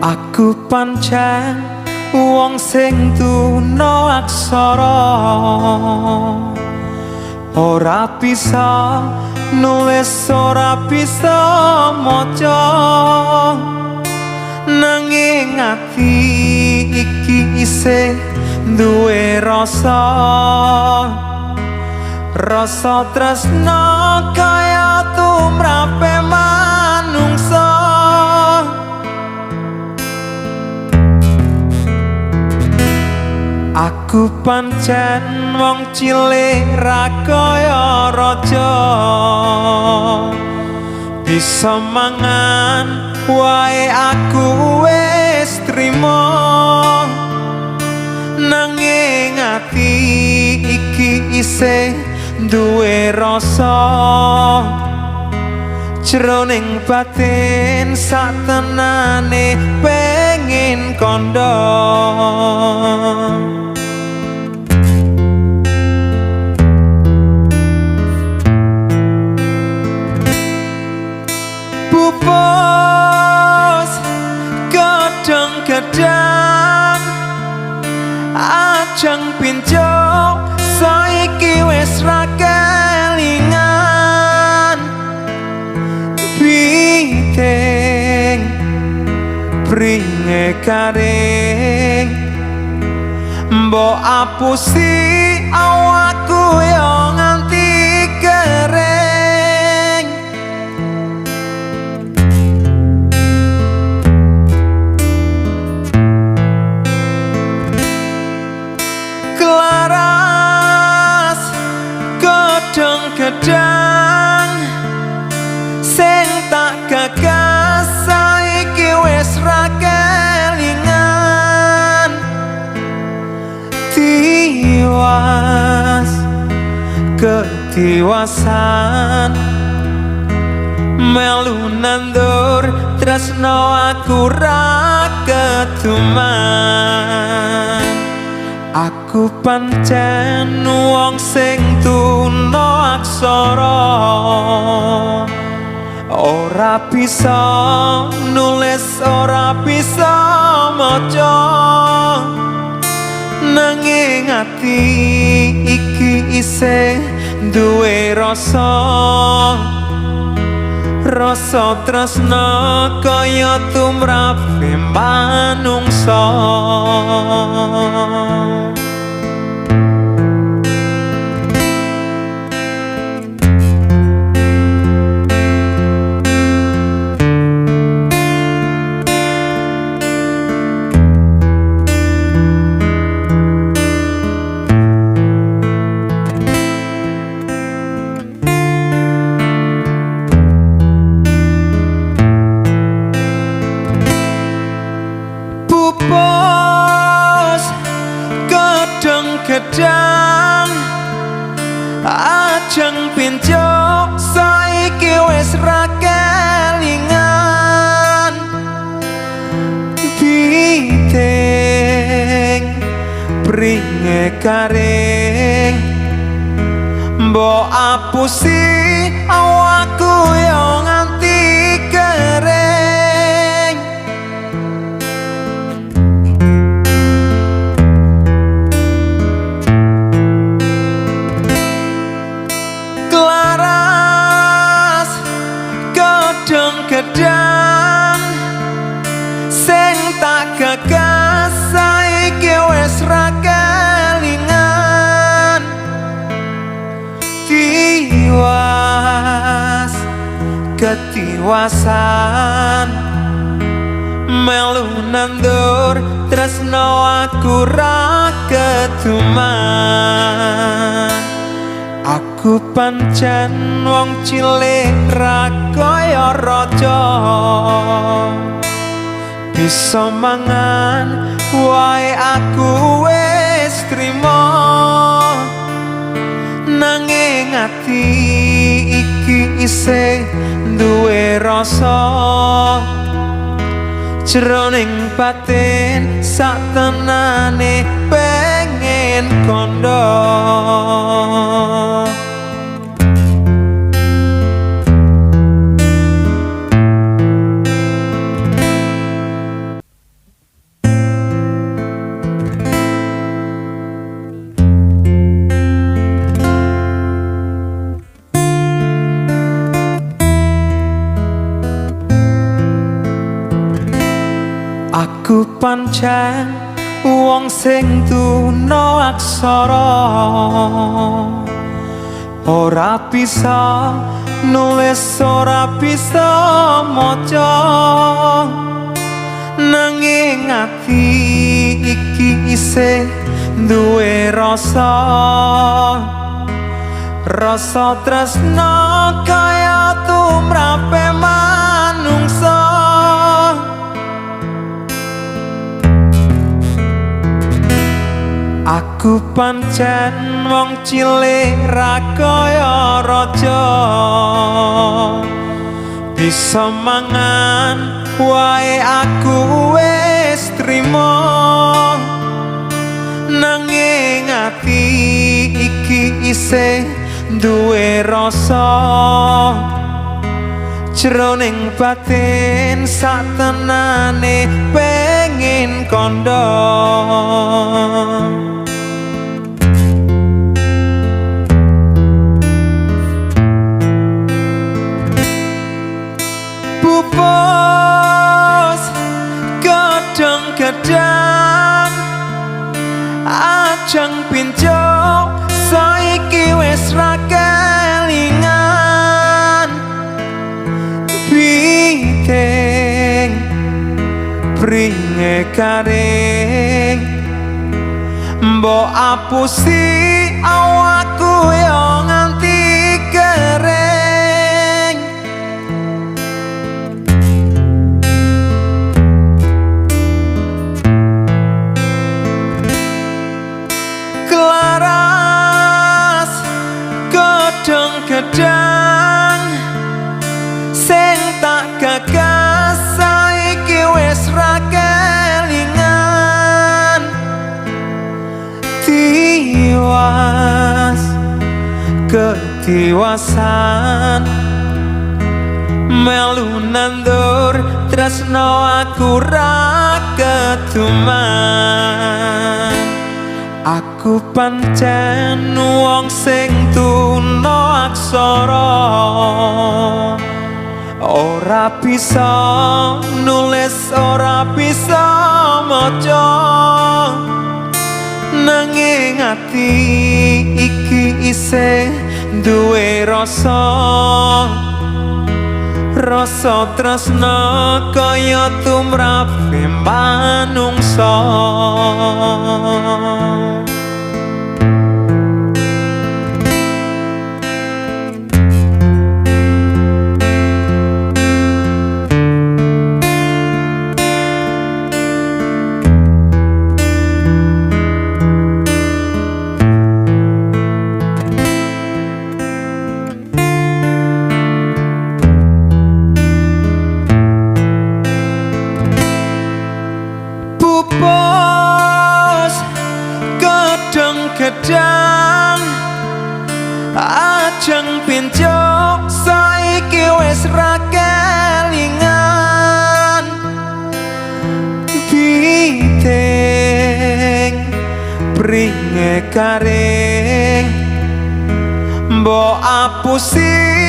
Aku pancen wong sing tuna aksara, ora bisa nulis, ora bisa maca, nanging ati iki isih duwe rasa, rasa tresna kaya tumrape manungsa. Aku pancen wong cilik ra kaya raja, bisa mangan wae aku wis trima, nanging ati iki isih duwe rasa, jroning batin satenane pengin kandha. Pupus gedang-gedang ajeng pincuk saiki wis ra kelingan, biting pringe garing mbok apusi awakku yo nganti kering. Klaras gedang-gedang sing tak gagas saiki wis ra kelingan, tiwas ketiwasan melu nandur tresno aku ra keduman. Aku pancen wong sing tuna aksara, ora bisa nulis, ora bisa maca, nanging ati iki isih duwe rasa, rasa tresna kaya tumrape manungsa. Pupus gedang-gedang ajeng pincuk saiki wis ra kelingan, biting pringe garing mbok apusi awakku yo nganti kering. Klaras gedang-gedang sing tak gagas saiki wis ra kelingan, tiwas ketiwasan melu nandur tresno aku ra keduman. Aku pancen wong cilik ra kaya raja, bisa mangan wae aku wis trima, nanging ati iki isih duwe rasa, jroning batin satenane pengen kandha. Aku pancen wong sing tuna aksara, ora bisa nulis, ora bisa maca, nanging ati iki isih duwe rasa, rasa tresna kaya tumrape manungsa. Aku pancen wong cilik ra kaya raja, bisa mangan wae aku wis trima, nanging ati iki isih duwe rasa, jroning batin satenane pengin kandha. Pupus gedang-gedang ajeng pincuk saiki wis ra kelingan, biting pringe garing mbok apusi awakku yo nganti kering. Klaras gedang-gedang sing tak gagas saiki wis ra kelingan, tiwas ketiwasan melu nandur tresno aku ra keduman. Aku pancen wong sing tuna aksara, ora bisa nulis, ora bisa maca, nanging ati iki isih duwe rasa, rasa tresna kaya tumrape manungsa. Pupus gedang-gedang ajeng pincuk saiki wis ra kelingan, biting pringe garing mbok apusi